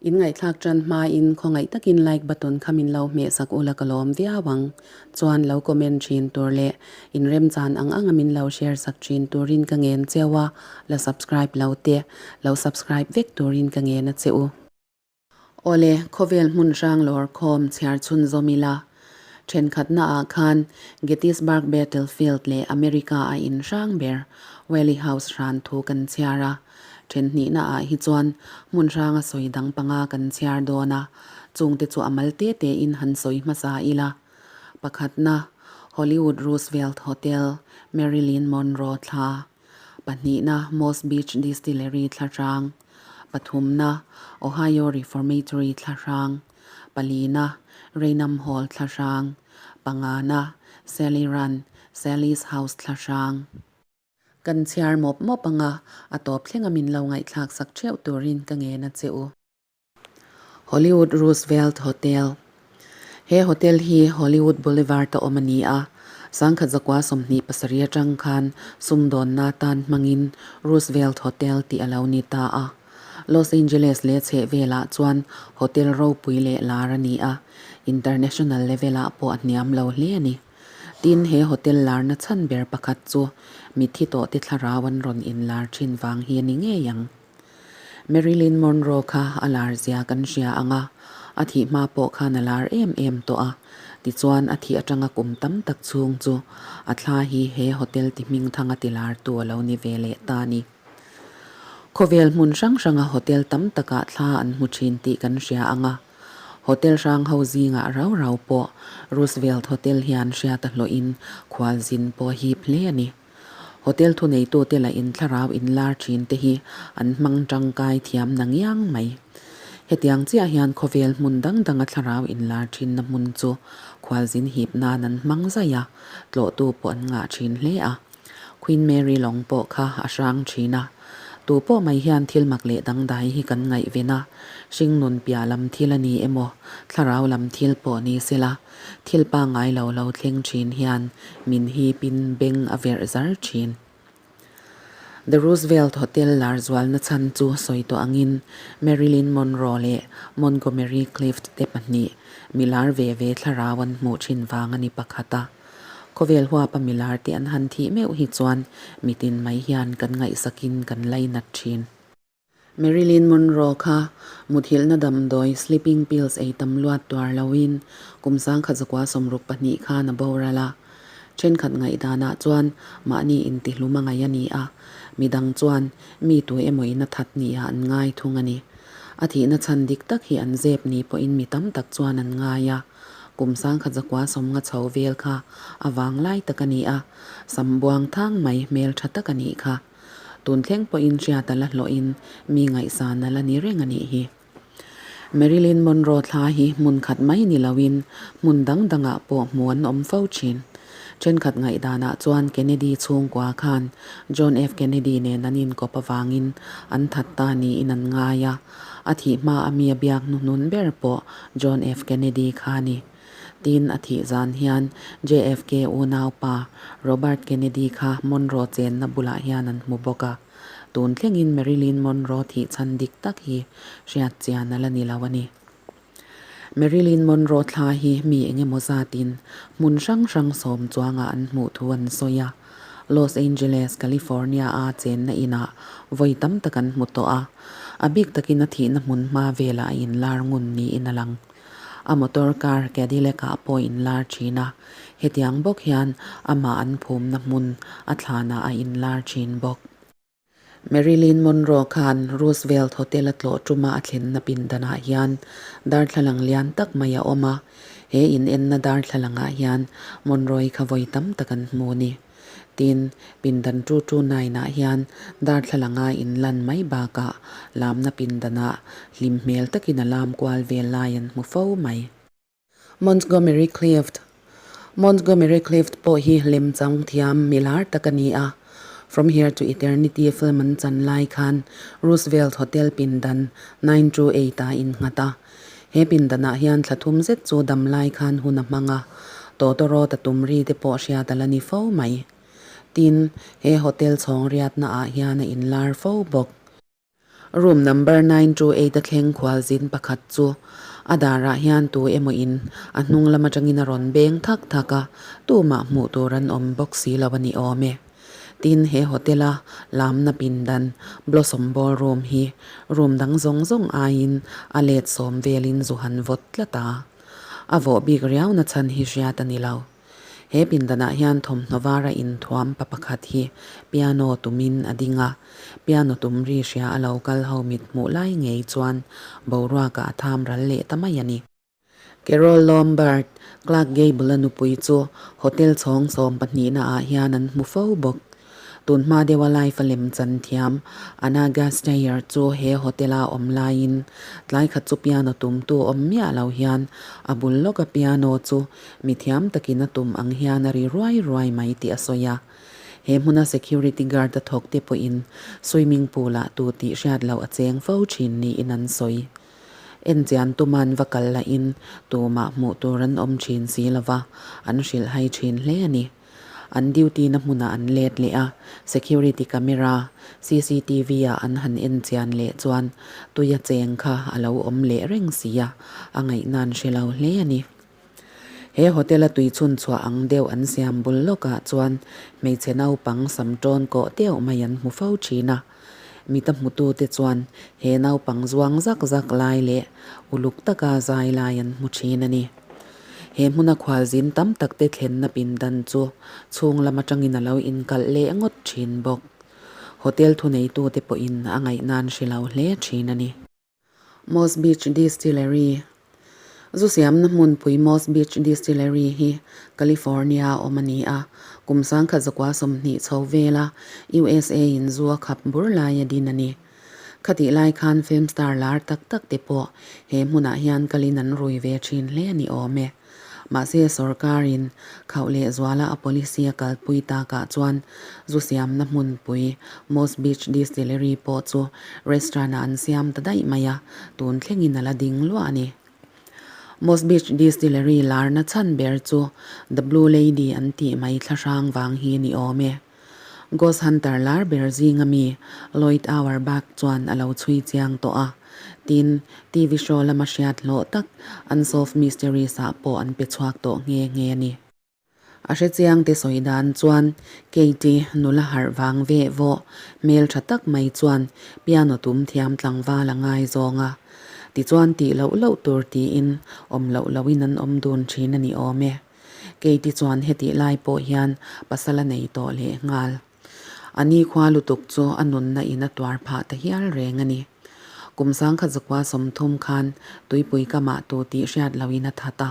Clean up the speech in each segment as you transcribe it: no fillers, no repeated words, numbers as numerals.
In ngaihthlak tan hmain khawngaih takin like button kha min lo hmeh sak ula ka lawm viau ang. Chuan lo comment thin tur leh in remchan ang anga min lo share sak thin turin ka ngen cheu a, la subscribe lo te lo subscribe vek turin ka ngen a che u. Awle, khawvel hmun hrang lawr khawm chhiar chhun zawm ila. Thenkhatna ah khan Gettysburg Battlefield leh America a in hrang ber Whaley House hran thu kan chhiar a. Thenhnihna ah hi chuan hmun hranga sawi dang panga kan chhiar dawn a, chungte chu a mal te te in han sawi hmasa ila. Pakhatna, Hollywood Roosevelt Hotel, Marilyn Monroe thla. Pahnihna, Moss Beach Distillery thla hrang. Pathumna, Ohio Reformatory thla hrang. Palina, Raynham Hall thla hrang. Pangana, Sally Run, Sally's House thla hrang. Kan chhiar mawp mawp anga a tawp thlenga min lo ngaihthlak sak theuh turin ka ngen a che u. Hollywood Roosevelt Hotel He hotel hi Hollywood Boulevard a awm a ni a, sangkhat zakua 27 atang khan sumdawnna tan hmangin Roosevelt Hotel tih a lo ni ta a. Los Angeles leh chhehvelah chuan hotel ropui leh lar a ni a, international level ah pawh a hniam lo hle a ni. Tin, he hotel larna chhan ber pakhat chu mitthi tawhte thlarau an rawn inlar thin vang hi a ni ngei ang. Marilyn Monroe kha a lar zia kan hria ang a, a thih hma pawh khan a lar em em tawh a, tichuan a thih atanga kum tam tak chhung chu a thla hi he hotel ti hming thanga ti lartu a lo ni ve leh ta a ni. Khawvel hmun hrang hranga hotel tam takah thla an hmu thin tih kan hria ang a, Hotel hrang ho zingah rau rau pawh Roosevelt Hotel hian hriat a hlawhin khualzin pawh a hip hle a ni. Hotel thuneitute lah in thlarau inlar thin te hi an hmang tangkai thiam na ngiang mai. Hetiang chiah hian khawvel hmun dang danga thlarau inlar thinna hmun chu khualzin hip nan an hmang zaih a, tlawhtu pawh an ngah thin hle a. Queen Mary lawng pawh kha a hrang thin a. Tu pawh mai hian thil mak leh dangdai hi kan ngaihven a, hringnun piah lam thil a ni emaw, thlarau lam thil pawh ni sela, thil pangngai lo lo thleng thin hian min hipin beng a verh zar thin. The Roosevelt Hotel lar zualna chhan chu sawi tawh angin Marilyn Monroe leh Montgomery Clift te pahnih milar ve ve thlarau an hmuh thin vang a ni pakhat a. Khawvel huapa milar te an han thih meuh hi chuan mitin mai hian kan ngaihsakin kan lainat thin. Marilyn Monroe kha muthilhna damdawi sleeping pills ei tam luat tuar loin kum 1962 khan a boral a. Thenkhat ngaihdanah chuan mahni intihlum a ngaih a ni a, midang chuan mi tu emaw in a that nia an ngai thung a ni. A thihna chhan dik tak hi an zep ni pawhin mi tam tak chuan an ngai a. Kum 1990 chho vel kha a vang lai tak a ni a, sam buang thang mai hmel tha tak a nih kha. Tun thleng pawhin hriat a la hlawhin mi ngaihsan a la ni reng a nih hi. Marilyn Monroe thla hi hmun khat mai ni loin hmun dang dangah pawh hmu an awm fo thin. Thenkhat ngaihdanah chuan Kennedy chhungkua khan John F. Kennedy nen an inkawp avangin an that ta niin an ngai a. A thih hma a mi a biak hnuhnun ber pawh John F. Kennedy kha a ni. Tin, a thih zan hian JFK unaupa Robert Kennedy kha Monroe chenna bulah hian an hmu bawk a. Tun thlengin Marilyn Monroe thih chhan dik tak hi hriat chian a la ni lo a ni. Marilyn Monroe thla hi mi eng emaw zatin hmun hrang hrang sawm chuangah an hmuh thu an sawi a. Los Angeles, California-a chenna inah vawi tam tak an hmu tawh a, a bik takin a thihna hmun hma velah a inlar ngun niin a lang. A motor car Cadillac-ah pawh a inlar thin a, hetiang bawk hian amah an phumna hmun a thlanah a inlar thin bawk. Marilyn Monroe khan Roosevelt Hotel a tlawh tuma a thlenna pindanah hian darthlalang lian tak mai a awm a, he inenna darthlalangah hian Monroe-i kha vawi tam tak an hmu a ni. Tin, pindan 229 ah hian darthlalanga inlan mai bakah lamna pindanah hlim hmel takin a lam kual vel lai an hmu fo mai. Montgomery Clift Montgomery Clift pawh hi lemchang thiam milar tak a ni a. From Here to Eternity film an chan lai khan Roosevelt Hotel pindan 928 ah innghat a. He pindanah hian thla thum zet chu dam lai khan hun a hmang a, tawtawrawt a tum ri te pawh hriat a la ni fo mai. Tin, he hotel chhawng riatna ah hian a inlar fo bawk. Room number 928 a thleng khualzin pakhat chu a darah hian tu emaw in a hnung lam atangin a rawn beng thak thak a, tumah hmuh tur an awm bawk si lo a ni awm e. Tin, he hotel a lamna pindan Blossom Ballroom hi room dang zawng zawng aiin a let sawm velin zu han vawt tlat a. A vawh bik riauna chhan hi hriat a ni lo. He pindanah hian thawmhnaw vara inthuam pa pakhat hi piano tumin a ding a, piano tum ri hria a lo kal ho mit hmuh lai ngei chuan boruakah a tham ral leh ta mai a ni. Carol Lombard, Clark Gable-a nupui chu hotel chhawng sawm pahnihna ah hian an hmu fo bawk. Tun hma deuha life a lem chan thiam Anna Gasteyer chu he hotel-a awm laiin tlai khat chu piano tumtu awm miah lo hian a bul lawka piano chu mi thiam takin a tum ang hian a ri ruai ruai mai tih a sawi a. He hmuna security guard a thawk te pawhin swimming pool-ah tu tih hriat loh a cheng fo thin niin an sawi. Enchian tuman va kal lahin tumah hmuh tur an awm thin si lova, an hrilhhai thin hle a ni. An duty na hmunah an let leh a, security camera, cctv ah an han en chian leh chuan tuia cheng kha a lo awm leh reng si a, a ngaihna an hre lo hle a ni. He hotel a tui chhun chhuah ang deuh an siam bul lawkah chuan hmeichhe naupang sam tawn kawh deuh mai an hmu fo thin a. Mita hmutute chuan he naupang zuang zak zak lai leh uluk taka zai lai an hmu thin a ni. He hmuna khualzin tam tak te thlenna pindan chu chhung lam atangin a lo inkalh leh ngawt thin bawk. Hotel thuneitute pawhin a ngaihnan hre lo hle thin a ni. Moss Beach Distillery Zu siamna hmunpui Moss Beach Distillery hi California a awm a ni a, kum sangkhat zakua 20 chho vela USA in zu a khap bur lai a din a ni. Khatih lai khan film star lar tak tak te pawh he hmunah hian kalin an rui ve thin hle a ni awm e. Mahse sorkarin khauh leh zuala a policy a kalpui takah chuan zu siamna hmunpui Moss Beach Distillery pawh chu restaurant ah an siam ta daih mai a, tun thlengin a la ding luah a ni. Moss Beach Distillery larna chhan ber chu The Blue Lady an tih mai thlahrang vang hi ni awm e. Ghost Hunter lar ber zinga mi Lloyd Auerbach chuan a lo chhui chiang tawh a, tin, TV show lama hriat hlawh tak Unsolved Mysteries ah pawh an pe chhuak tawh nghe nghe a ni. A hre chiang te sawi dan chuan Kate-i nula harh vang veh vawh hmel tha tak mai chuan piano tum thiam tlangval a ngai zawng a, tichuan tih loh loh tur tiin awm loh lohin an awm dun thin a ni awm e. Keiti chuan hetih lai pawh hian pasal a nei tawh leh nghal. A nikhua lutuk chu a nunna in a tuar phah ta hial reng a ni. Kum sangkhat zakua 30 khan tuipui kamah tu tih hriat loin a that a,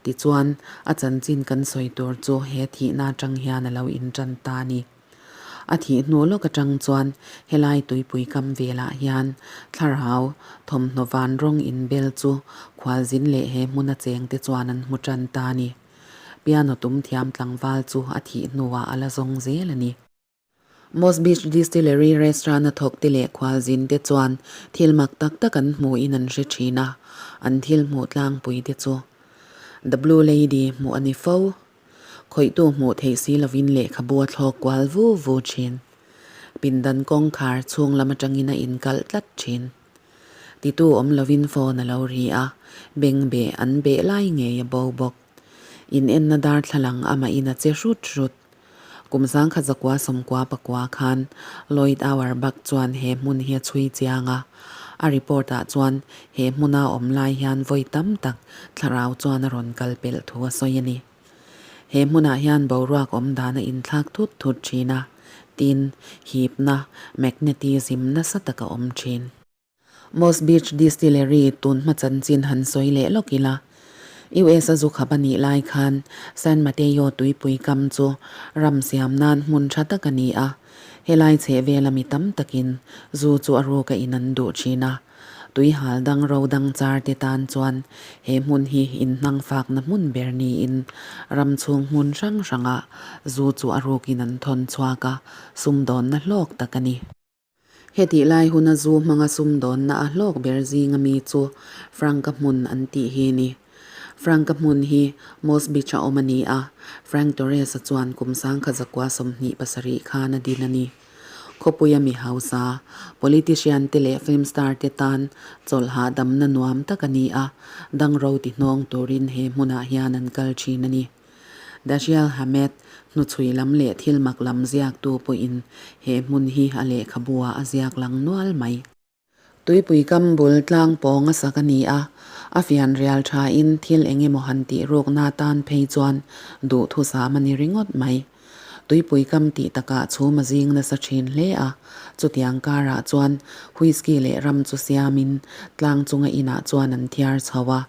tichuan a chanchin kan sawi tur chu he thihna atang hian a lo intan ta a ni. A thih hnu lawk atang chuan helai tuipui kam velah hian thlarau thawmhnaw van rawng inbel chu khualzin leh he hmuna chengte chuan an hmu tan ta a ni. Piano tum thiam tlangval chu a thih hnuah a la zawng zel a ni. Moss Beach Distillery restaurant-a thawkte leh khualzinte chuan thil mak tak tak an hmuhin an hre thin a, an thil hmuh tlangpuite chu The Blue Lady hmuh a ni fo. Khawihtu hmuh theih si lovin lehkhabu a thlawk kual vu vu thin. Pindan kawngkhar chhung lam atangin a inkalh tlat thin. Titu awm lovin phone a lo ri a, beng beh an beh lai ngei a bo bawk. In enna darthlalang amahin a che hrut hrut. Kum 1999 khan Lloyd Auerbach chuan he hmun hi a chhui chiang a, a report ah chuan he hmuna awm lai hian vawi tam tak thlarau chuan a rawn kal pelh thu a sawi a ni. He hmunah hian boruak awm dan a inthlak thut thut thin a, tin, hipna, magnetism, nasa tak a awm thin. Moss Beach Distillery tun hma chanchin han sawi leh lawk ila, US a zu khap a nih lai khan San Mateo tuipui kam chu ram siam nan hmun tha tak a ni a, helai chheh vela mi tam takin zu chu a ruka in an duh thin a, tui hal dang ro dang char te tan chuan he hmun hi inhnang fakna hmun ber niin ram chhung hmun hrang hrangah zu chu a rukin an thawn chhuak a, sumdawnna hlawk tak a ni. Hetih lai huna zu hmanga sumdawnna a hlawk ber zinga mi chu Frank-a hmun an tih hi ni. Frank-a hmun hi Moss Beach-a awm a ni a, Frank Torres-a chuan kum 1927 khan a din a ni. Khawpuia mi hausa, politician te leh film star te tan chawlh hahdamna nuam tak a ni a, dangro ti hnawng turin he hmunah hian an kal thin a ni. Dashiell Hammett hnuchhui lam leh thil mak lam ziaktu pawhin he hmun hi a lehkhabu ah a ziak lang nual mai. Tuipui kam bul tlang pawng a sak a ni a, a fian rial thain thil eng emaw han tih rukna tan phei chuan duhthusam a ni ringawt mai. Tuipui kam tih takah chhum a zing nasa thin hle a, chutiang karah chuan whisky leh ram chu siamin tlang chunga inah chuan an thiar chho a.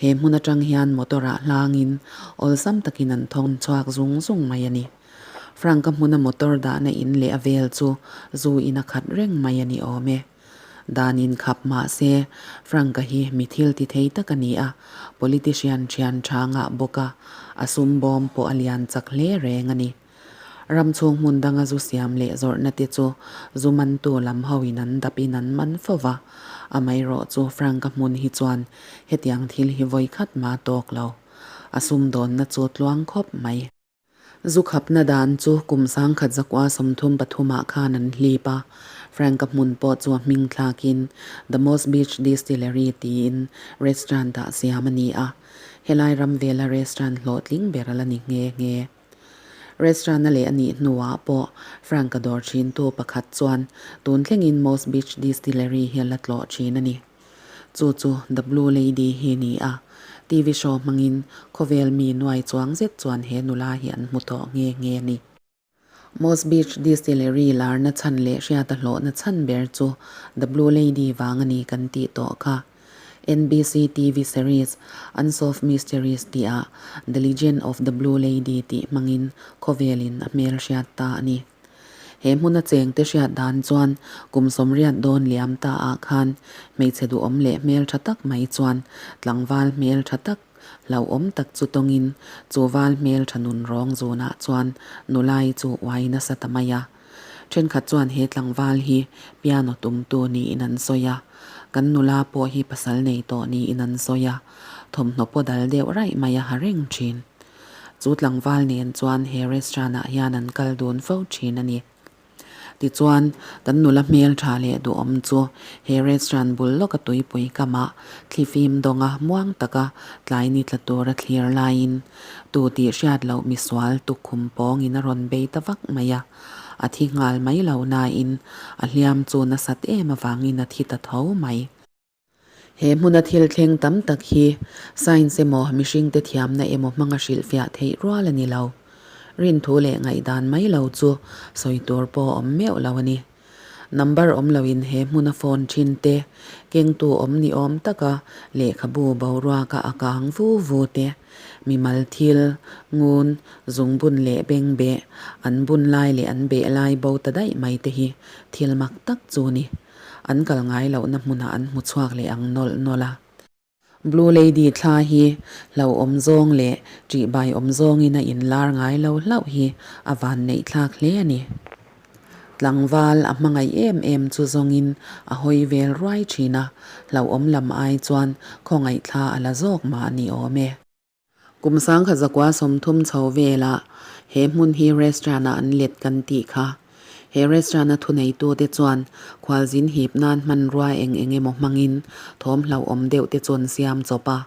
He hmun atang hian motor-ah hlangin awlsam takin an thawn chhuak zung zung mai a ni. Frank-a hmuna motor dahna in leh a vel chu zu in a khat reng mai a ni awm e. Dan in khap mah se, Frank-a hi mi thil ti thei tak a ni a, politician thian tha ngah bawk a, a sum bawm pawh a lian chak hle reng a ni. Ram chhung hmun danga zu siam leh zawrhna te chu zu mantu lam hoin an dap in an man fo va, amaherawh chu Frank-a hmun hi chuan hetiang thil hi vawi khat ma tawk lo. A sumdawnna chu tluang khawp mai. Zu khapna dan chu kum sangkhat zakua 33 ah khan an hlip a, Frank-a hmun pawh chu a hming thlakin The Moss Beach Distillery tiin restaurant ah siam a ni a, helai ram vela restaurant hlawhtling ber a la ni nghe nghe. Restaurant a leh a nih hnuah pawh Frank-a dawr thintu pakhat chuan tun thlengin Moss Beach Distillery hi a la tlawh thin a ni. Chu chu The Blue Lady hi ni a, TV show hmangin khawvel mi nuai chuang zet chuan he nula hi an hmu tawh nghe nghe a ni. Moss Beach Distillery larna chhan leh hriata hlawhna chhan ber chu The Blue Lady vang a ni kan tih tawh kha. NBC TV series Unsolved Mysteries tihah The Legend of the Blue Lady tih hmangin khawvelin a hmelhriat ta a ni. He hmuna chengte hriat dan chuan kum 80 dawn liam ta ah khan hmeichhe duhawm leh hmel tha tak mai chuan tlangval hmel tha tak hlauhawm tak chu tawngin chu val hmel tha nun rawng zunah chuan nulai chu uai nasa ta mai a. Thenkhat chuan he tlangval hi piano tumtu niin an sawi a, kan nula pawh hi pasal nei tawh niin an sawi a, thawmhnaw pawh dal deuh raih mai a ha reng thin. Chu tlangval nen chuan he restaurant ah hian an kal dun fo thin a ni. Tichuan, kan nula hmel tha leh duhawm chu he restaurant bul lawka tuipui kamah thlifim dawnga muang taka tlai ni tla tura thlir laiin tu tih hriat loh misual tukkhum pawngin a rawn bei ta vak mai a. A thi nghal mai lo nain a hliam chu nasat em avangin a thi ta tho mai. He hmuna thil thleng tam tak hi science emaw mihringte thiamna emaw hmanga hrilhfiah theih rual a ni lo. Rinthu leh ngaihdan mai lo chu sawi tur pawh awm meuh lo a ni. Number awm loin he hmuna phone thin te, kengtu awm ni awm taka lehkhabu boruaka a kang vu vu te, mimal thil, ngun, zungbun leh bengbeh, an bun lai leh an beh lai bo ta daih mai te hi thil mak tak chu ni. An kal ngai lohna hmunah an hmu chhuak leh ang nawlh nawlh a. Blue Lady thla hi hlauhawm zawng leh ṭihbai awm zawngin a inlar ngai lo hlauh hi a vanneih thlak hle a ni. Tlangval a hmangaih em em chu zawngin a hawi vel ruai ṭhin a, hlauhawm lam ai chuan khawngaih thla a la zawk mah a ni awm e. Kum 1930 chho velah he hmun hi restaurant ah an let kan tih kha. He restaurant a thuneitute chuan khualzin hip nan hmanrua eng eng emaw hmangin thawm hlauhawm deuh te chu an siam chawp a,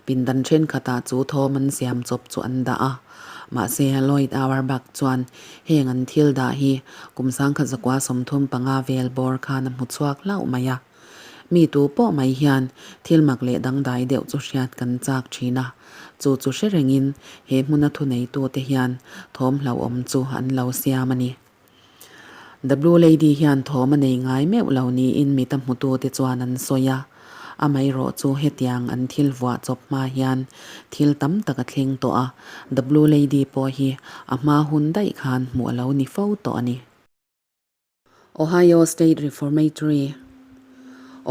pindan thenkhatah chu thawm an siam chawp chu an dah a. Mahse, Lloyd Auerbach chuan heng an thil dah hi kum 1935 vel bawr khan a hmu chhuak hlauh mai a. Mi tu pawh mai hian thil mak leh dangdai deuh chu hriat kan chak thin a, chu chu hre rengin he hmuna thuneitute hian thawm hlauhawm chu an lo siam a ni. The Blue Lady hian thawm a nei ngai meuh lo niin mita hmutute chuan an sawi a, amaherawh chu hetiang an thil vuah chawp hma hian thil tam tak a thleng tawh a, The Blue Lady pawh hi a hma hun daih khan hmuh a lo ni fo tawh a ni. Ohio State Reformatory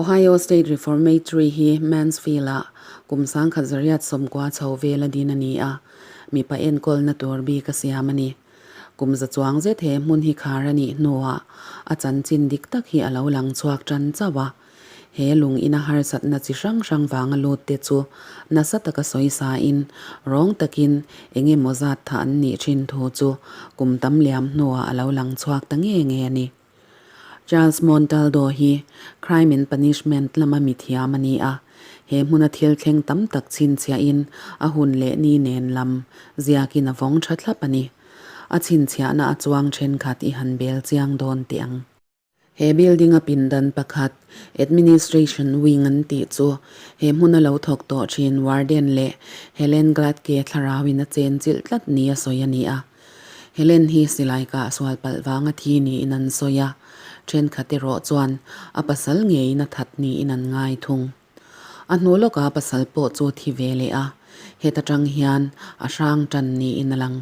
Ohio State Reformatory hi Mansfield-ah kum 1990 chho vela din a ni a, mipa enkawlna tur bik a siam a ni. Kum za chuang zet he hmun hi khar a nih hnuah a chanchin dik tak hi a lo lang chhuak tan chauh a. He lung ina harsatna chi hrang hrang vanga lut te chu nasa taka sawi sain rawng takin eng emaw zat tha an nih thin thu chu kum tam liam hnuah a lo lang chhuak ta nge nge a ni. Charles Montaldo hi Crime and Punishment lama mithiam a ni a, he hmuna thil thleng tam tak chhinchhiahin a hun leh ni nen lam ziakin a vawng tha thlap a ni. A chhinchhiahna a chuang thenkhat i han bel chiang dawn teh ang. He building a pindan pakhat, Administration Wing an tih chu he hmuna lo thawk tawh thin Warden leh Helen Gladke thlarauin a chen chilh tlat ni a sawi a ni a. Helen hi silai kah sual palh vanga thi niin an sawi a, thenkhat erawh chuan a pasal ngeiin a that niin an ngai thung. A hnu lawkah pasal pawh chu thi ve leh a, heta tang hian a hrang tan niin a lang.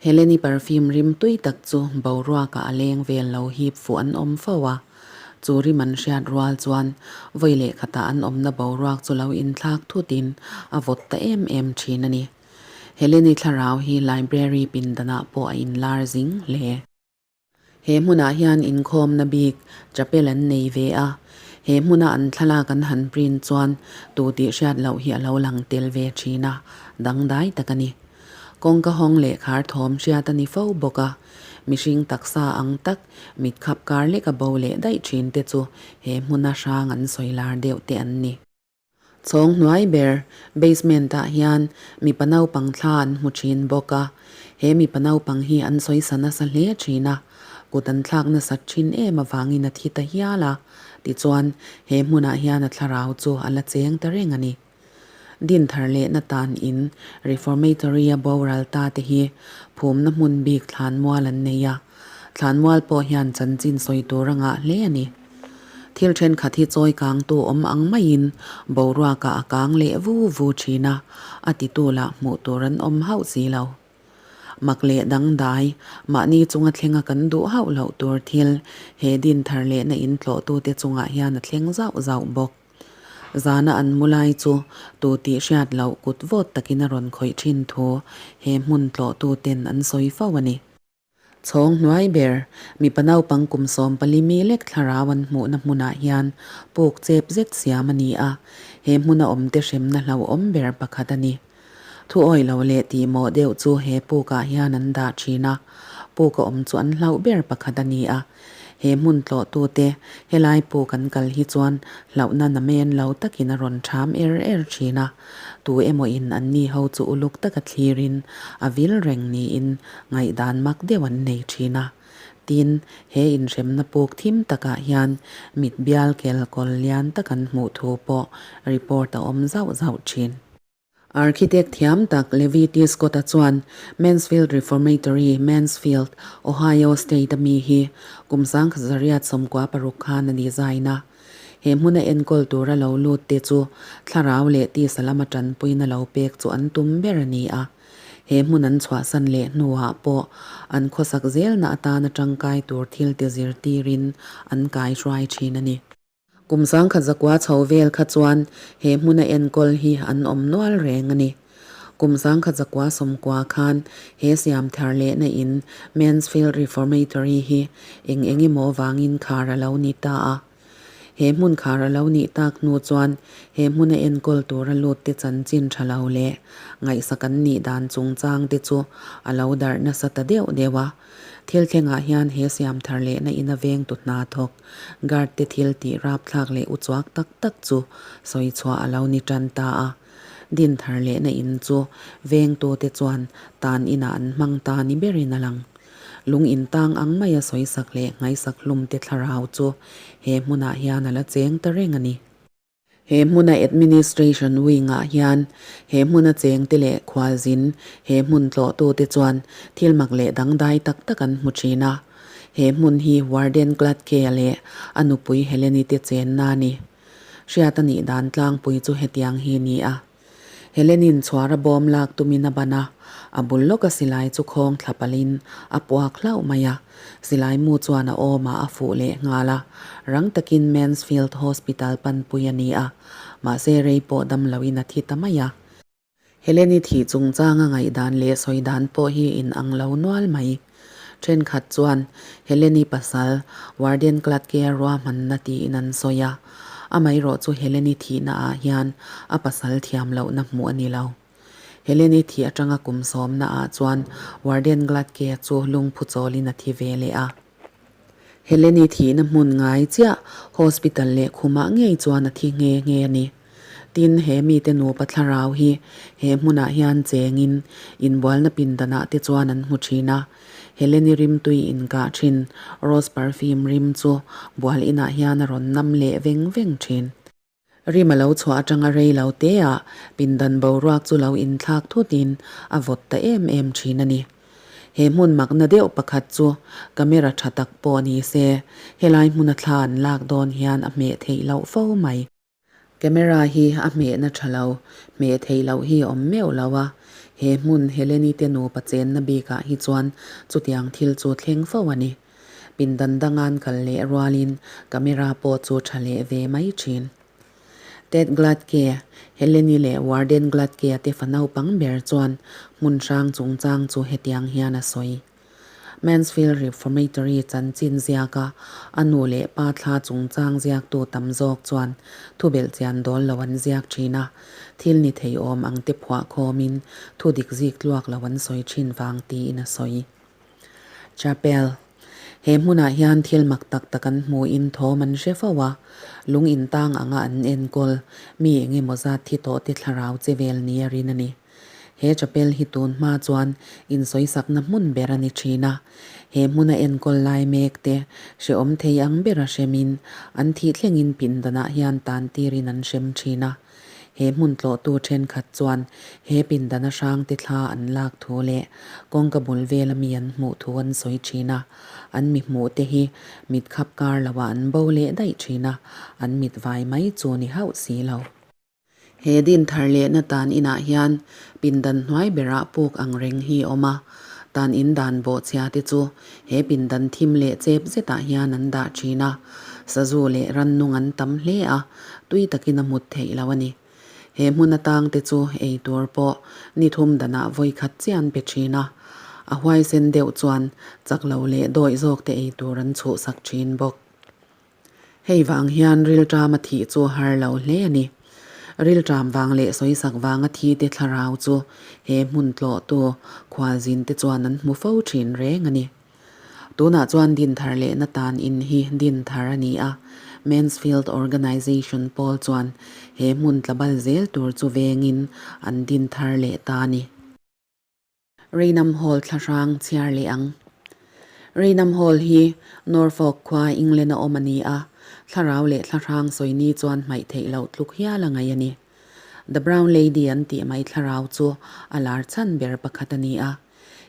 Heleni perfume rim tui tak chu boruakah a leng vel lo hip fuh an awm fo a, chu rim an hriat rual chuan vawi leh khatah an awmna boruak chu lo inthlak thutin a vawt ta em em thin a ni. Heleni thlarau hi library pindanah pawh a inlar zing hle. He hmunah hian inkhawmna bik chapel an nei ve a, he hmuna an thlalak an han print chuan tu tih hriat loh hi a lo lang tel ve thin a, dangdai tak a ni. Kawngka hawng leh khar thawm hriat a ni fo bawk a, mihring taksa ang tak mit khap kar lek a bo leh daih thin te chu he hmuna hrang an sawi lar deuh te an ni. Chhawng hnuai ber, basement ah hian mipa naupang thla an hmu thin bawk a, he mipa naupang hi an sawisa nasa hle thin a, kut an thlak nasat thin em avangin a thi ta hial a, tichuan he hmunah hian a thlarau chu a la cheng ta reng a ni. Dinthar lehna tan in Reformatory a boral ta te hi phumna hmun bik thlanmual an nei a, Thlanmual pawh hian chanchin sawi tur a ngah hle a ni. Thil thenkhat hi chawi kangtu awm ang maiin boruakah a kang leh vu vu thin a, a titu lah hmuh tur an awm hauh si lo. Mak leh dangdai, mahni chunga thlenga kan duh hauh loh tur thil he din thar lehna in tlawhtute chungah hian a thleng zauh zauh bawk. Zana an mu lai chu tu tih hriat loh kut vawt takin a rawn khawih thin thu he hmun tlawhtuten an sawi fo a ni. Chhawng hnuai ber, mipa naupang kum 14 mi lek thlarau an hmuhna hmunah hian puk chep zet siam a ni a, he hmuna awmte hremna hlauhawm ber pakhat a ni. Thu awi lo leh tihmawh deuh chu he pukah hian an dah thin a, puk a awm chu an hlauh ber pakhat a ni a. He hmun tlawhtute helai puk an kal hi chuan hlauhna namen lo takin a rawn ṭham er er thin a, tu emaw in an ni ho chu uluk taka thlirin a vil reng niin ngaihdan mak deuh an nei thin a. Tin, he inhremna puk thim takah hian mit bial kel kawl lian tak an hmuh thu pawh report a awm zauh zauh thin. Architect thiam tak Levi T. Scott-a chuan Mansfield Reformatory, Mansfield, Ohio State-a mi hi kum 1996 khan a design a. He hmuna enkawl tura lo lut te chu thlarau leh tisa lama tanpuina lo pek chu an tum ber a ni a. He hmun an chhuahsan leh hnuah pawh an khawsak zelna atana tangkai tur thil te zirtirin an kaihruai thin a ni. Kum 1900 chho vel kha chuan he hmuna enkawl hi an awm nual reng a ni. Kum 1990 khan he siam thar lehna in Mansfield Reformatory hi eng eng emaw vangin khar a lo ni ta a. He hmun khar a lo nih tak hnu chuan he hmuna enkawl tura lut te chanchin tha lo leh ngaihsak an nih dan chungchang te chu a lo darh nasa ta deuh deuh a. Thil thlengah hian he siam thar lehna in a vengtu hna thawk Guard te thil tih rapthlak leh uchuak tak tak chu sawi chhuah a lo ni tan ta a. Din thar lehna in chu vengtu te chuan tan inah an hmang ta ni berin a lang. Lung in tang ang maia sawisak leh nghaisak hlum te thlarau chu he hmunah hian a la cheng ta reng a ni. He hmuna Administration Wing-ah hian he hmuna chengte leh khualzin he hmun tlawhtute chuan thil mak leh dangdai tak tak an hmu thin a. He hmun hi Warden Gladkey-a leh a nupui Heleni te chenna a ni. Hriat a nih dan tlangpui chu hetiang hi ni a. Helenin chhuara bawm lak tumin a ban a, a bul lawka silai chu khawng thla palhin a puak hlauh mai a. Silai mu chuan a awmah a fuh leh nghal a, rang takin Mansfield Hospital panpui a ni a, mahse rei pawh dam loin a thi ta mai a. Heleni thih chungchanga ngaihdan leh sawi dan pawh hi inang lo nual mai. Thenkhat chuan Heleni pasal Warden Klatke-a ruahmanna tiin an sawi a, amaherawh chu Heleni thihna ah hian a pasal thiam lohna hmuh a ni lo. Heleni thih atanga kum sawmna ah chuan Warden Glatke-a chu lungphu chawlin a thi ve leh a. Heleni thihna hmun ngai chiah hospital leh khumah ngei chuan a thi nghe nghe a ni. Tin, he mite nupa thlarau hi he hmunah hian chengin inbualna pindanah te chuan an hmu thin a. Heleni rimtui inkah thin rose perfume rim chu bual inah hian a rawn nam leh veng veng thin. Rim a lo chhuah atanga rei lo te ah pindan boruak chu lo inthlak thutin a vawt ta em em thin a ni. He hmun makna deuh pakhat chu camera tha tak pawh ni se helai hmuna thla an lak dawn hian a hmeh theih loh fo mai. Camera hi a hmehna tha lo, hmeh theih loh hi a awm meuh lo a, he hmun Heleni te nupa chenna bikah hi chuan chutiang thil chu thleng fo a ni. Pindan danga'n kal leh rualin camera pawh chu tha leh ve mai thin. Ted Gladke, Heleni leh Warden Gladke-a te fa naupang ber chuan hmun hrang chungchang chu hetiang hian a sawi. Mansfield Reformatory chanchin ziaka a nu leh pa thla chungchang ziaktu tam zawk chuan thubelh chian dawl lo an ziak thin a, thil ni thei awm ang te phuah khawmin thu dik zik tluak lo an sawi thin vang tiin a sawi. Chapel. He hmunah hian thil mak tak tak an hmuhin thawm an hre fo a, lung intang anga an enkawl mi engemaw zat thi tawh te thlarau che vel ni a rin a ni. He chapel hi tun hma chuan insawisakna hmun ber a ni thin a, he hmuna enkawl lai mek te hrehawm thei ang bera hremin an thih thlengin pindanah hian tan tirin an hrem thin a. He hmun tlawhtu thenkhat chuan he pindana hrangte thla an lak thu leh kawngka bul vela mi an hmuh thu an sawi thin a, an mi hmuh te hi mit khap kar loah an bo leh daih thin a, an mit vai mai chu ni hauh si lo. He din thar lehna tan inah hian pindan hnuai berah puk ang reng hi a awm a, tan in dan bawhchhia te chu he pindan thim leh chep zetah hian an dah thin a, sazu leh rannung an tam hle a, tui takin a mut theih lo a ni. He hmun atang te chu ei tur pawh ni thum danah vawi khat chiah an pe thin a, a huaisen deuh chuan chak lo leh dawih zawk te ei tur an chhuhsak thin bawk. Hei vang hian rilṭam a thih chu har lo hle a ni. Rilṭam vang leh sawisak vanga thi te thlarau chu he hmun tlawhtu khualzin te chuan an hmu fo thin reng a ni. Tunah chuan Dinthar lehna tan in hi Dinthar a ni a, Mansfield Organisation pawl chuan he hmun tlabal zel tur chu vengin an dinthar leh ta a ni. Raynham Hall thlahrang chhiar leh ang. Raynham Hall hi Norfolk khua England a awm a ni a, thlarau leh thlahrang sawi ni chuan hmaih theih loh tluk hial a ngaih a ni. The Brown Lady an tih mai thlarau chu a lar chhan ber pakhat a ni a.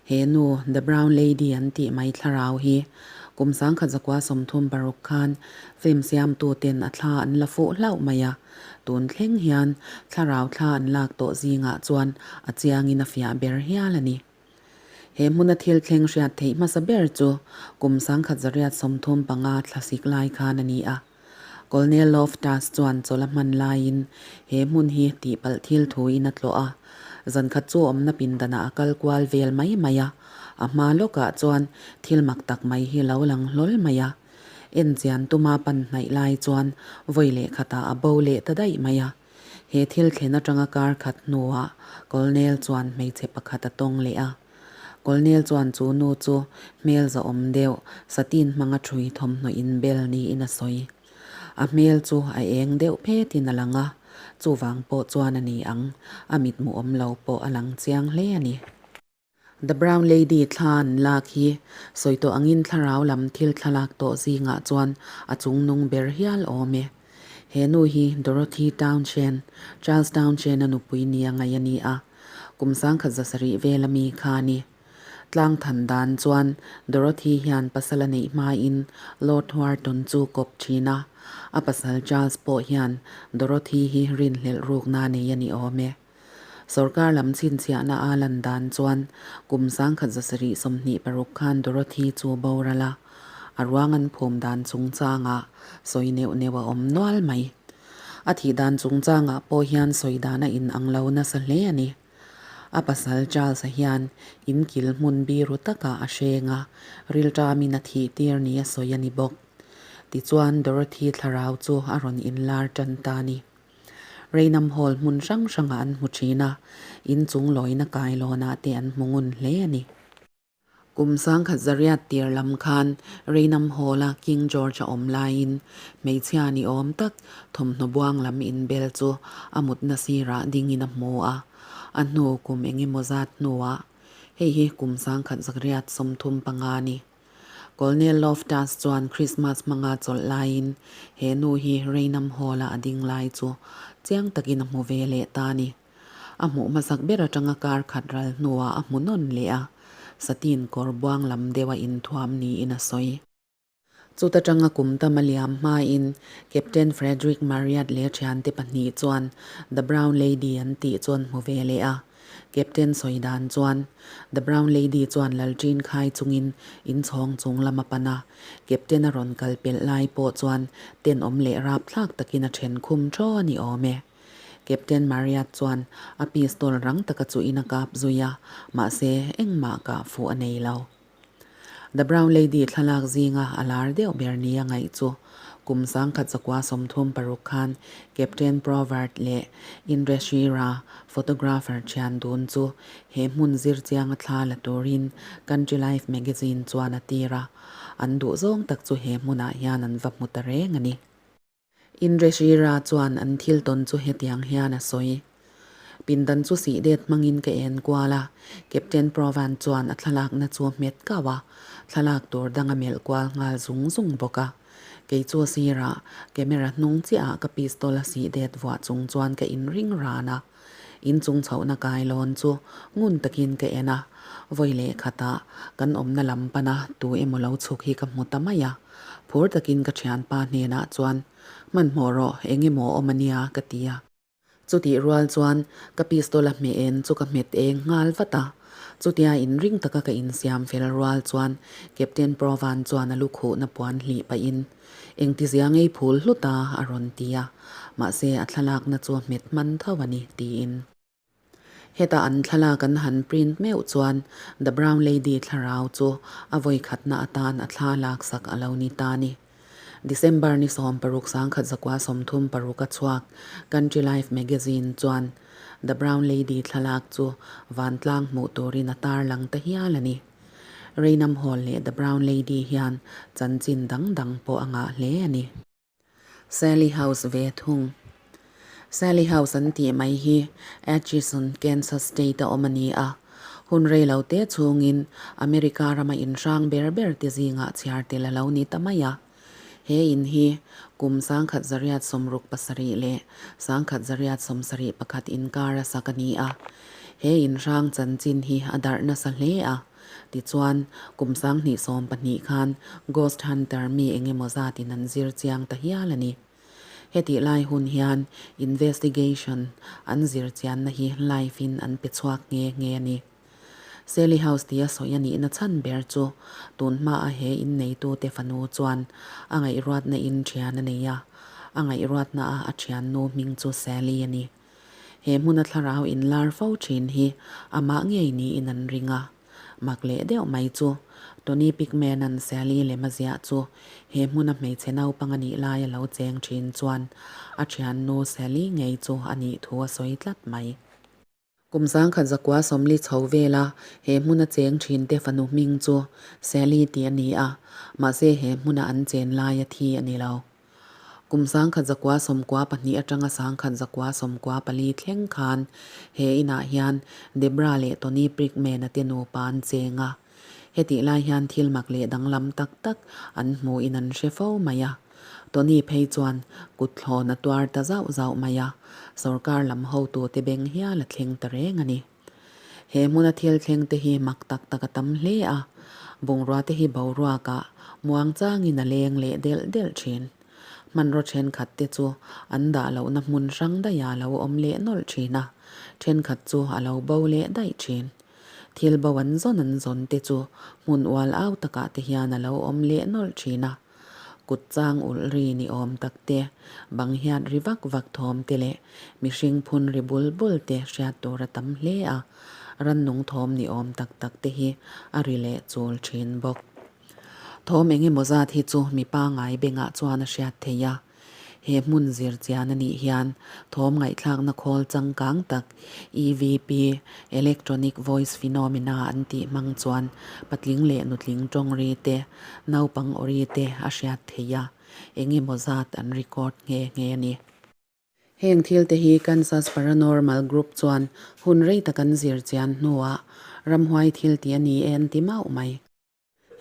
He nu The Brown Lady an tih mai thlarau hi kum sangkhat zakua 36 khan film siamtuten a thla an la fuh hlauh mai a. Tun thleng hian thlarau thla an lak tawh zingah chuan a chiangin a fiah ber hial a ni. He hmuna thil thleng hriat theih hmasa ber chu kum 1935 thlasik lai khan a ni a. Colonel Loftus chuan chawlh a hman laiin he hmun hi tihpalh thil thuin a tlawh a. Zankhat chu awmna pindanah a kal kual vel mai mai a, a hma lawkah chuan thil mak tak mai hi lo lang hlawl mai a. Enchian tuma pan hnaih lai chuan vawi leh khatah a bo leh ta daih mai a. He thil thlen atanga kar khat hnuah Colonel chuan hmeichhe pakhat a tawng leh a. Colonel chuan chu nu chu hmel zahawm deuh satin hmanga thui thawmhnaw inbel niin a sawi. A hmel chu a eng deuh phetin a lang a, chuvang pawh chuan a ni ang, a mitmu awm lo pawh a lang chiang hle a ni. The Brown Lady thla an lak hi sawi tawh angin thlarau lam thil thlalak tawh zingah chuan a chungnung ber hial awm e. He nu hi Dorothy Townshend, Charles Townshend-a nupui nia ngaih a ni a, kum 1700 vela mi kha a ni. Tlang than dan chuan Dorothy hian pasal a neih hmain Lord Wharton chu kawp thin a, a pasal Charles pawh hian Dorothy hi rinhlelh rukna nei a ni awm e. Sorkar lam chhinchhiahna a lan dan chuan kum 1726 khan Dorothy chu boral a, a ruang an phum dan chungchangah sawi neuh neuh a awm nual mai. A thih dan chungchangah pawh hian sawi dan a inang lo nasa hle a ni. A pasal Charles-a hian in kil hmun biru takah a hreng a, rilṭamin a thih tir ni a sawi a ni bawk. Tichuan Dorothy thlarau chu a rawn inlar ṭan ta a ni. Raynham Hall hmun hrang hrangah an hmu thin a, inchung lawina kailawnah te an hmu ngun hle a ni. Kum sangkhat zariat tir lam khan Raynham Hall-a King George a awm laiin hmeichhia ni awm tak thawmhnaw buang lam inbel chu a mutna sirah dingin a hmu a. A hnu kum engemaw zat hnuah hei hi kum sangkhat zakriat 35 a ni. Colonel Loftus chuan Christmas hmanga chawlh laiin he nu hi Raynham Hall-a a ding lai chu chiang takin a hmu ve leh ta a ni. A hmuh hmasak ber atanga kar khat ral hnuah a hmu nawn leh a, satin kawr buang lam deuha inthuam niin a sawi. Chuta tanga kum tam a liam hmain Captain Frederick Marriott leh thiante pahnih chuan The Brown Lady an tih chu an hmu ve leh a. Captain sawi dan chuan The Brown Lady chuan Lalṭin khai chungin inchhawng chung lam a pan a, Captain a rawn kal pelh lai pawh chuan tenawm leh rapthlak takin a then khum ṭhaw a ni awm e. Captain Marriott chuan a pistol rang taka chu in a kap zui a, mahse engmah kah fuh a nei lo. The Brown Lady thlalak zinga a lar deuh ber nia ngaih chu kum sangkhat zakua 36 khan Captain Provert leh Indre Shira photographer thian dun chu he hmun zir chianga thla la turin Country Life magazine chuan a tir a, an duh zawng tak chu he hmunah hian an va hmu ta reng a ni. Indreshira chuan an thil tawn chu hetiang hian a sawi. Pindan chu sih det hmangin ka en kual a, Captain Provan chuan a thlalakna chu a hmet kau a, thlalak tur dang a melh kual nghal zung zung bawk a. Kei chu sirah camera hnung chiahah ka pistol a sih det vuah chung chuan ka inring ran a. Inchung chhohna kailawn chu ngun takin ka en a, vawi leh khatah kan awmna lam pana tu emaw lo chhuk hi ka hmu ta mai a. Phur takin ka thianpa hnenah chuan, Hmanhmawh rawh, eng emaw awm a nia, ka ti a. Chutih rual chuan ka pistol a hmeh en chu ka hmet eng nghal vat a. Chutia inring taka ka insiam fel rual chuan Captain Provan chuan a lukhuhna puan hlih pahin, Engtizia ngei phul hlut a, a rawn ti a. Mahse a thlalakna chu a hmet hman tho a ni, tiin. Heta an thlalak an han print meuh chuan The Brown Lady thlarau chu a vawikhatna atan a thla laksak a lo ni ta ni. December ni 16 1936 a chhuak Country Life magazine chuan The Brown Lady thlalak chu vantlang hmuh turin a tarlang ta hial a ni. Raynham Hall leh The Brown Lady hian chanchin dang dang pawh a ngah hle a ni. Sally House ve thung. Sally House an tih mai hi Atchison, Kansas State a awm a ni a. Hun rei lo te chhungin America rama inhrang ber ber te zingah chhiar tel a lo ni ta mai a. He in hi kum 1967 leh 1971 inkar a sak a ni a. He inhrang chanchin hi a darh nasa hle a. Tichuan, kum 2012 khan Ghost Hunter mi eng emaw zatin an zir chiang ta hial a ni. Hetih lai hun hian investigation an zir chianna hi live in an pe chhuak nghe nghe a ni. Sally House tia sawi a nihna chhan ber chu tun hmaa he inneitute fanu chuan a ngaihruatna in thian a nei a, a ngaihruatna a a thiannu hming chu Sally a ni. He hmuna thlarau inlar fo thin hi amah ngei niin an ring a. Mak leh deuh mai chu Tony Pickman-a'n Sally lem a ziah chu he hmuna hmeichhe naupang a nih lai a lo cheng thin chuan a thiannu Sally ngei chu a nih thu a sawi tlat mai. Kum 1940 chho vela he hmuna cheng thinte fanu hming chu Sally tih a ni a, mahse he hmuna an chen laia thi a ni lo. Kum 1992 atanga 1994 thleng khan he inah hian Debra leh Tony Prickman-a te nupa an cheng a. Hetih lai hian thil mak leh danglam tak tak an hmuhin an hre fo mai a. Tony phei chuan kut thlawn a tuar ta zauh zauh mai a, sorkar lam hotute beng hial a thleng ta reng a ni. He hmuna thil thleng te hi mak tak tak a tam hle a, bungrua te hi boruakah muang changin a leng leh delh delh thin. Hmanraw thenkhat te chu an dah lohna hmun hrang daih a lo awm leh nawlh thin a, thenkhat chu a lo bo leh daih thin. Thil bo an zawn an zawn te chu hmun ual au takah te hian a lo awm leh nawlh thin a. Kut chang ulh ri ni awm tak te, bang hiat ri vak vak thawm te leh mihring phun ri bul bul te hriat tur a tam hle a, rannung thawm ni awm tak tak te hi a ri leh chul thin bawk. Thawm eng emaw zat hi chu mi pangai bengah chuan a hriat theih a. He hmun zir chian a nih hian thawm ngaihthlakna khawl changkang tak, EVP, Electronic Voice Phenomena an tih hmang chuan patling leh nutling tawng ri te, naupang aw ri te a hriat theih a, eng emaw zat an record nghe nghe a ni. Heng thil te hi Kansas Paranormal Group chuan hun rei tak an zir chian hnuah ramhuai thil tih a ni e an ti mauh mai.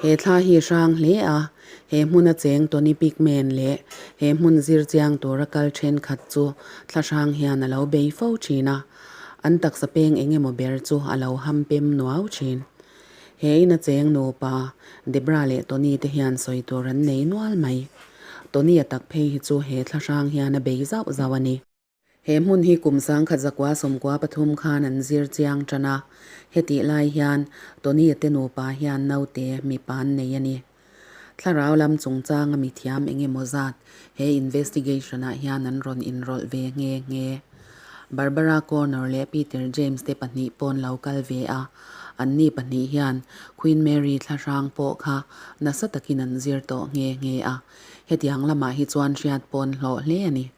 He thla hi hrang hle a, he hmuna cheng Tony Pickman leh he hmun zir chiang tura kal thenkhat chu thla hrang hian a lo bei fo thin a, an taksa peng eng emaw ber chu a lo ham pem nuau thin. He ina cheng nupa Debra leh Tony te hian sawi tur an nei nual mai. Tony a tak phei hi chu he thla hrang hian a bei zauh zauh a ni. He hmun hi kum 1993 khan an zir chiang tan a, hetih lai hian Tony-a te nupa hian naute mipa an nei a ni. Thlarau lam chungchanga mithiam eng emaw zat he investigation-ah hian an rawn inrawlh ve nghe nghe. Barbara Corner leh Peter James te pahnih pawn lo kal ve a, anni pahnih hian Queen Mary thlahrang pawh kha nasa takin an zir tawh nghe nghe a, hetiang lamah hi chuan hriat pawn hlawh hle a ni.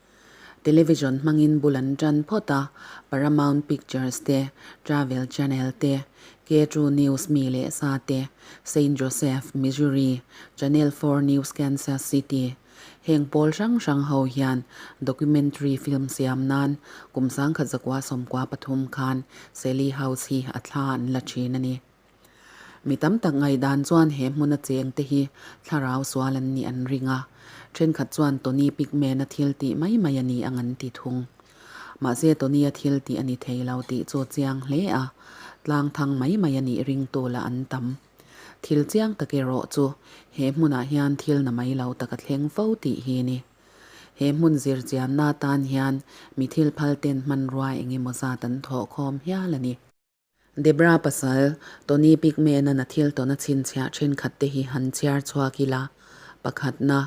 Television hmangin bul an tan phawt a, Paramount Pictures te, Travel Channel te, K-Two News mi leh sa te, Saint Joseph, Missouri, Channel 4 News Kansas City, heng pawl hrang hrang ho hian documentary film siam nan kum 1993 khan Sally House hi a thla an la thin a ni. Mi tam tak ngaihdan chuan he hmuna cheng te hi thlarau sual an nih an ring a, thenkhat chuan Tony Pickman-a thil tih mai mai a ni ang an ti thung. Mahse Tony-a thil tih a ni thei lo tih chu chiang hle a, tlang thang mai mai a nih ringtu lah an tam. Thil chiang tak erawh chu he hmunah hian thil na mai lo tak a thleng fo tih hi ni. He hmun zir chianna tan hian mi thil phal ten hmanrua eng emaw zat an thawh khawm hial a ni. Debra pasal, Tony Pickman-a'n a thil tawn a chhinchhiah thenkhat te hi han chhiar chhuak ila, pakhatna,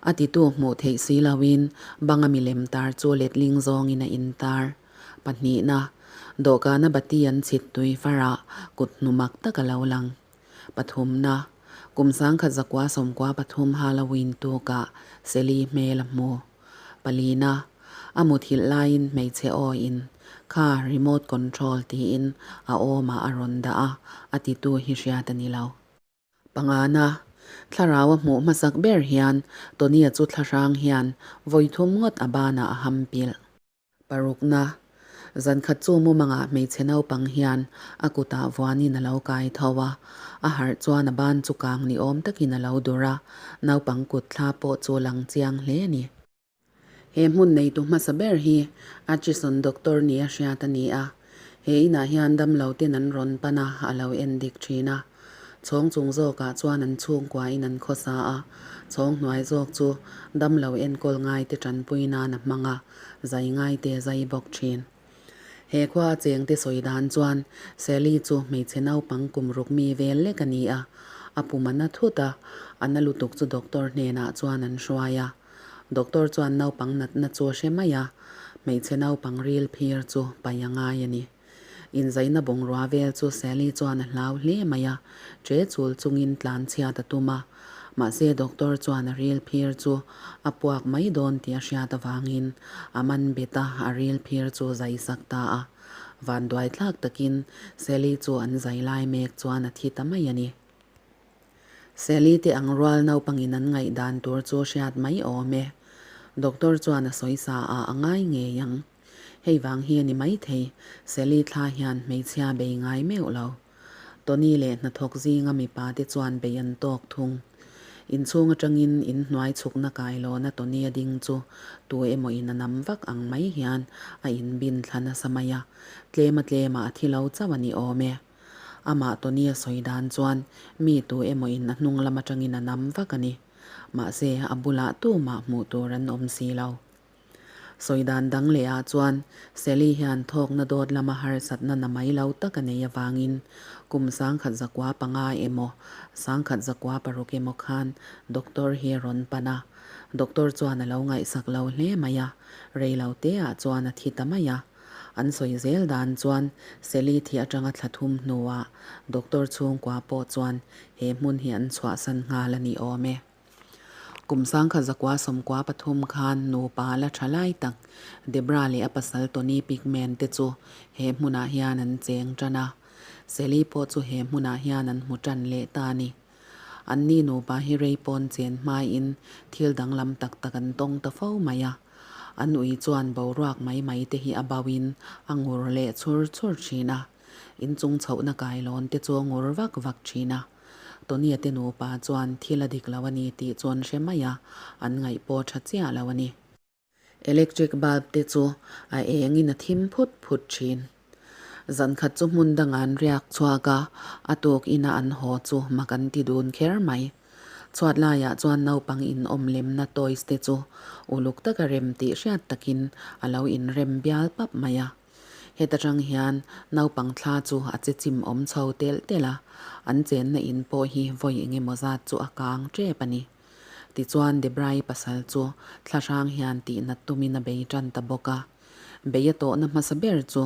a titu hmuh theih si loin banga milem tar chu letling zawngin a intar. Pahnihna, dawhkana bati an chhit tui farah kut hnu mak tak a lo lang. Pathumna, kum 1993 Halloween tukah Sally hmel a hmu. Palina, a muthilh laiin hmeichhe awiin kha remote control tiin a awmah a rawn dah a, a titu hi hriat a ni lo. Pangana, thlarau a hmuh hmasak ber hian Tony-a chu thlahrang hian vawi thum ngawt a banah a ham pilh. Parukna, Zankhat chu mumangah hmeichhe naupang hian a kutah vuanin a lo kai tho a, a harh chuan a ban chu kang ni awm takin a lo dur a, naupang kut thla pawh chu lang chiang hle a ni. He hmun neitu hmasa ber hi Atchison Doctor nia hriat a ni a, he inah hian damlo ten an rawn pan a, a lo en dik thin a. Chhawng chung zawkah chuan an chhungkuain an khawsa a, chhawng hnuai zawk chu damlo enkawl ngaite tanpui nan a hmang a, zai ngaite zai bawk thin. He khua a chengte sawi dan chuan Sally chu hmeichhe naupang kum ruk mi vel lek a ni a, a pum a na thut a, a na lutuk chu doctor hnenah chuan an hruai a. Doctor chuan naupang natna chu a hre mai a, hmeichhe naupang ril phir chu paih a ngai a ni. Inzaina bungrua vel chu Sally chuan a hlau hle mai a, ṭe chul chungin tlan chhiat a tum a. Mahse doctor chuan a ril phir chu a puak mai dawn tih a hriat avangin a man bet a, a ril phir chu zai sak ta a. Vanduai thlak takin Sally chu an zai lai mek chuan a thi ta mai a ni. Sally te ang rual naupangin an ngaihdan tur chu hriat mai awm e. Doctor chuan a sawi sa ah a ngai ngei ang. Hei vang hi a ni maithei, Sally thla hian hmeichhia bei ngai meuh lo. Tony leh hnathawk zinga mipa te chuan bei an tawk thung. Inchhung atangin inhnuai chhukna kailawna Tony a ding chu tu emaw in a nam vak ang mai hian a inbin thla nasa mai a, tlema tlemah a thi lo chauh a ni awm e. Amah Tony a sawi dan chuan mi tu emaw in a hnung lam atangin a nam vak a ni. Mahse, a bulah tumah hmuh tur an awm si lo. Sawi dan dang leh ah chuan Sally hian thawkna dawt lama harsatna na mai lo tak a nei avangin kum 1905 emaw 1906 emaw khan doctor hi a rawn pan a, doctor chuan a lo ngaihsak lo hle mai a, rei lo te ah chuan a thi ta mai a. An sawi zel dan chuan Sally thi atanga thla thum hnuah doctor chhungkua pawh chuan he hmun hi an chhuahsan nghal a ni awm e. Kum 1993 khan nupa la tha lai tak Debra leh a pasal Tony Pickman te chu he hmunah hian an cheng tan a. Sally pawh chu he hmunah hian an hmu tan leh ta a ni. Anni nupa hi rei pawn chen hmaiin thil danglam tak tak an tawng ta fo mai a. An ui chuan boruak mai mai te hi a bauhin a ngur leh chhur chhur thin a. Inchung chhohna kailawn te chu a ngur vak vak thin a. Tony-a te nupa chuan thil a dik lo a ni tih chu an hre mai a, an ngaih pawh tha chiah lo a ni. Electric bulb te chu a engin a thim phut phut thin. Zan khat chu hmun dangah an riak chhuak a, a tuk ina an haw chu mak an ti dun kher mai. Chhuat laiah chuan naupang inawm lemna toys te chu uluk taka rem tih hriat takin a lo inrem bial pap mai a. Heta tang hian naupang thla chu a che chim awm chho telh telh a, an chenna in pawh hi vawi engemaw zat chu a kang tep a ni. Tichuan Debra-i pasal chu thla hrang hian tihnat tumin a bei tan ta bawk a. Bei a tawhna hmasa ber chu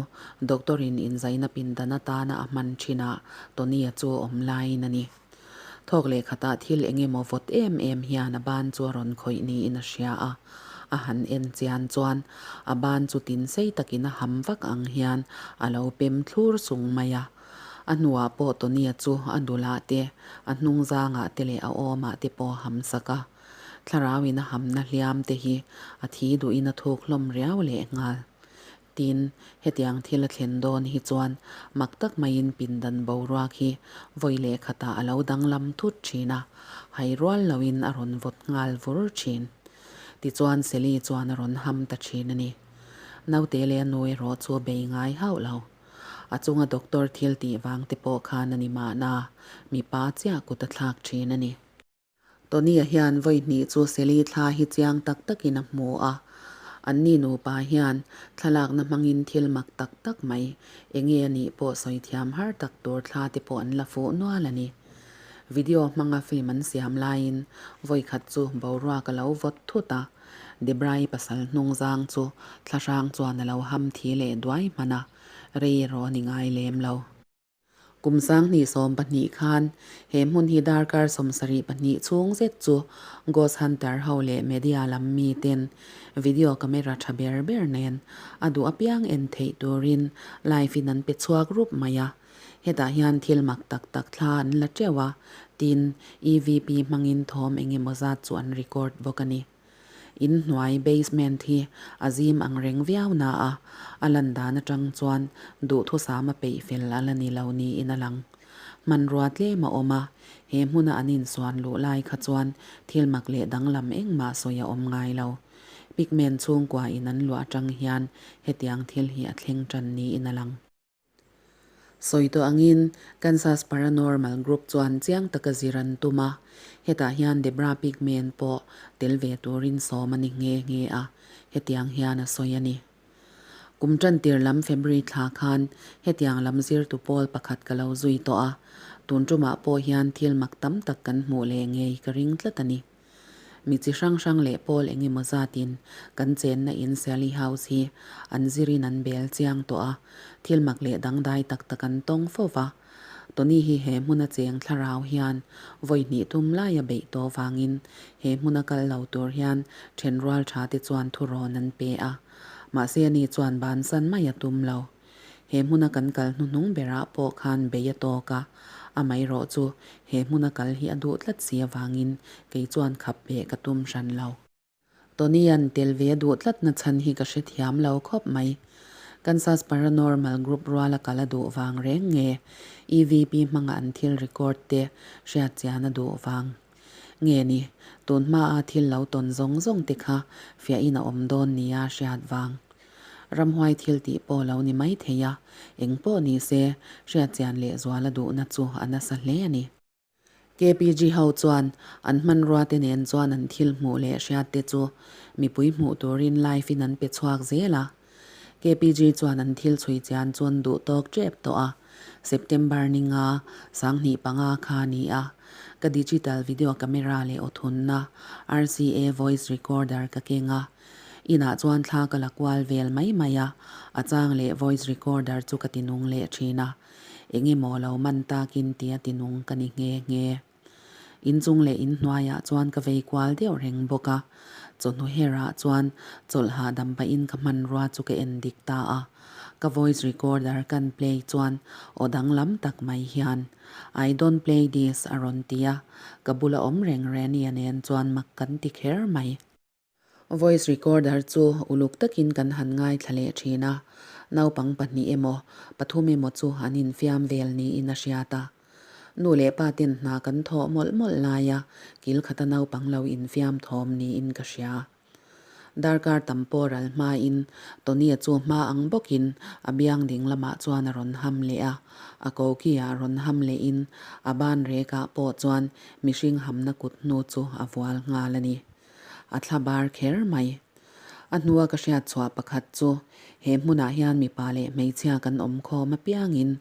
doctor-in inzaina pindan atana a hman thinah Tony-a chu awm laiin a ni. Thawk leh khatah thil eng emaw vawt em em hian a ban chu a rawn khawih niin a hria a, a han en chian chuan a ban chu tin sei takin a ham vak ang hian a lo pem thlur sung mai a. A hnuah pawh Tony-a chu a dulah te, a hnungzangah te leh a awmah te pawh a ham sak a. Thlarauin a hamna hliam te hi a thi duhin a thuk hlawm riau leh nghal. Tin, hetiang thil a thlen dawn hi chuan mak tak maiin pindan boruak hi vawi leh khatah a lo danglam thut thin a, hai rual loin a rawn vawt nghal vur thin. Tichuan Sally chuan a rawn ham ta thin a ni. Naute leh a nu erawh chu a bei ngai hauh lo. A chunga doctor thil tih vang te pawh khan a ni mahna, mipa chiah kut a thlak thin a ni. Tony-a hian vawi hnih chu Sally thla hi chiang tak takin a hmu a. Anni nupa hian thlalakna hmangin thil mak tak tak mai, enge a nih pawh sawi thiam har tak tur thla te pawh an la fuh nual a ni. Video hmanga film an siam laiin vawi khat chu boruak a lo vawt thut a, Debra-i pasal hnungzang chu thlahrang chuan a lo ham thi leh duai hman a, rei erawh a ni ngai lem lo. Kum 2012 khan he hmun hi darkar 72 chhung zet chu Ghost Hunter ho leh media lam mi ten video camera tha ber ber nen a duh apiang en theih turin live in an pe chhuak rup mai a. Hetah hian thil mak tak tak thla an la teuh a, tin EVP hmangin thawm engemaw zat chu an record bawk a ni. In hnuai basement hi a zim ang reng viau na a, a lan dan atang chuan duhthusam a peih fel a la ni lo niin a lang. Hmanrua tlem a awm a, he hmuna an insuan luh lai kha chuan thil mak leh danglam engmah sawi a awm ngai lo. Pigmen chhungkua in an luah atang hian hetiang thil hi a thleng tan niin a lang. Sawi tawh angin Kansas Paranormal Group chuan chiang taka zir an tum a, hetah hian Debra Pigman pawh tel ve turin sawm a ni nghe nghe a, hetiang hian a sawi a ni. Kum tantir lam February thla khan hetiang lam zirtu pawl pakhat ka lo zui tawh a, tun tumah pawh hian thil mak tam tak kan hmuh leh ngei ka ring tlat a ni. Mi chi hrang hrang leh pawl eng emaw zatin kan chenna in Sally House hi an zirin an bel chiang tawh a, thil mak leh dangdai tak tak an tawng fo va. Tony hi he hmuna cheng thlarau hian vawi hnih tum laia beih tawh vangin he hmuna kal lo tur hian thenrual tha te chuan thurawn an pe a. Mahse ani chuan bansan mai a tum lo. He hmuna kan kal hnuhnung berah pawh khan bei a tawk a, amaherawh chu he hmuna kal hi a duh tlat si avangin kei chuan khap beh ka tum hran lo. Tony-a'n tel ve a duh tlatna chhan hi ka hrethiam lo khawp mai. Kansas Paranormal Group ruala kal a duh vang reng nge EVP hmanga an thil record te hriat chian a duh vang nge ni, tun hmaa thil lo tawn zawng zawng te kha fiahin a awm dawn nia hriat vang. Ramhuai thil tih pawh lo ni mai thei a, eng pawh ni se, hriatchian leh zual a duhna chu a nasa hle a ni. KPG ho chuan an hmanrua te nen chuan an thil hmuh leh hriat te chu mipui hmuh turin live in an pe chhuak zel a. KPG chuan an thil chhui chian chu an duh tawk tep tawh a, September ni nga, 2005 kha a ni a, ka digital video camera leh aw thunna RCA voice recorder ka keng a, Inah chuan thla ka la kual vel mai mai a, a chang leh voice recorder chu ka ti nung leh thin a, eng emaw lo man takin tia ti nung ka ni nghe nghe. Inchung leh inhnuaiah chuan ka vei kual deuh reng bawk a. Chawhnu herah chuan chawlh hahdam pahin ka hmanrua chu ka en dik ta a. Ka voice recorder kan play chuan aw danglam tak mai hian, I don't play this a rawn ti a, ka bula awm reng Reni-a nen chuan mak kan ti kher mai. Voice recorder chu uluk takin kan han ngaithla leh thin a, naupang pahnih emaw, pathum emaw chu an infiam vel niin a hriat a. Nu leh pa ten hna kan thawh mawlh mawlh laia kil khata naupang lo infiam thawm niin ka hria. Darkar tam pawh ral hmain Tony-a chu hma ang bawkin a biang ding lamah chuan a rawn ham leh a, a koki-ah rawn ham lehin a ban rekah pawh chuan mihring hamna kut hnu chu a vual nghal a ni. A thla bar kher mai. A hnua ka hriat chhuah pakhat chu he hmunah hian mipa leh hmeichhia kan awm khawm apiangin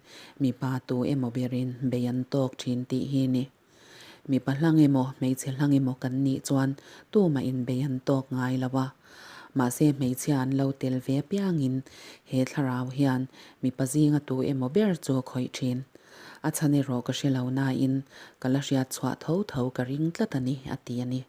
mipa tu emaw berin bei an tawk thin tih hi ni. Mipa hlang emaw hmeichhe hlang emaw kan nih chuan tumah inbei an tawk ngai lo a. Mahse hmeichhia an lo tel ve apiangin he thlarau hian mipa zinga tu emaw ber chu a khawih thin. A chhan erawh ka hre lo nain ka la hriat chhuah tho tho ka ring tlat a ni, a ti a ni.